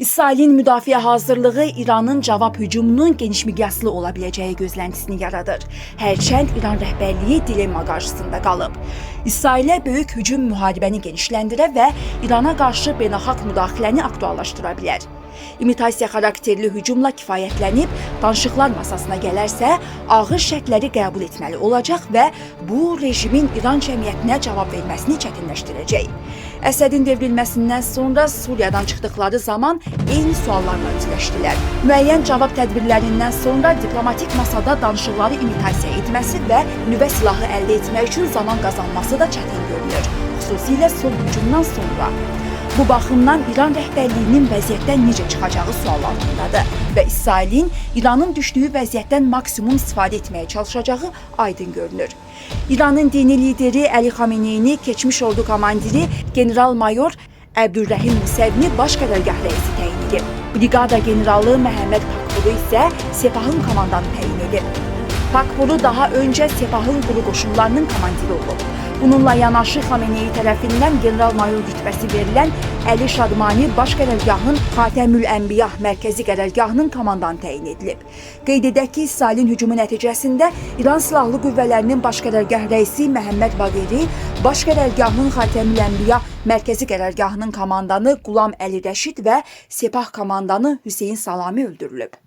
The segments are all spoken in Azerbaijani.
İsrailin müdafiə hazırlığı İranın cavab hücumunun geniş miqyaslı ola biləcəyi gözləntisini yaradır. Hərçənd İran rəhbərliyi dilemma qarşısında qalıb. İsrailə böyük hücum müharibəni genişləndirə və İrana qarşı beynəlxalq müdaxiləni aktuallaşdıra bilər. İmitasiya xarakterli hücumla kifayətlənib danışıqlar masasına gələrsə, ağır şərtləri qəbul etməli olacaq və bu rejimin İran cəmiyyətinə cavab verməsini çətinləşdirəcək. Əsədin devrilməsindən sonra Suriyadan çıxdıqları zaman eyni suallarla üzləşdilər. Müəyyən cavab tədbirlərindən sonra diplomatik masada danışıqları imitasiya etməsi və nüvə silahı əldə etmək üçün zaman qazanması da çətin görünür. Xüsusilə son hücumdan sonra. Bu baxımdan İran rəhbərliyinin vəziyyətdən necə çıxacağı sual altındadır və İsrailin İranın düşdüyü vəziyyətdən maksimum istifadə etməyə çalışacağı aydın görünür. İranın dini lideri Əli Xameneyini keçmiş ordu komandiri general-mayor Əbdürrəhim Musəvini baş qərargah rəisi təyin edib. Briqada generalı Məhəmməd Pakpuru isə Sepahın komandanı təyin edib. Pakpuru daha öncə Sepahın quru qoşunlarının komandiri olub. Bununla yanaşı Xameneyi tərəfindən general-mayor rütbəsi verilən Əli Şadmani baş qərargahın Xatəmül Ənbiya mərkəzi qərargahının komandanı təyin edilib. Qeyd edək ki, İsrailin hücumu nəticəsində İran Silahlı Qüvvələrinin baş qərargah rəisi Məhəmməd Baqeri, baş qərargahın Xatəmül Ənbiya mərkəzi qərargahının komandanı Qulam Əli Rəşid və Sepah komandanı Hüseyn Salami öldürülüb.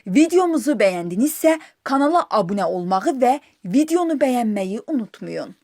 Videomuzu bəyəndinizsə kanala abunə olmağı və videonu bəyənməyi unutmayın.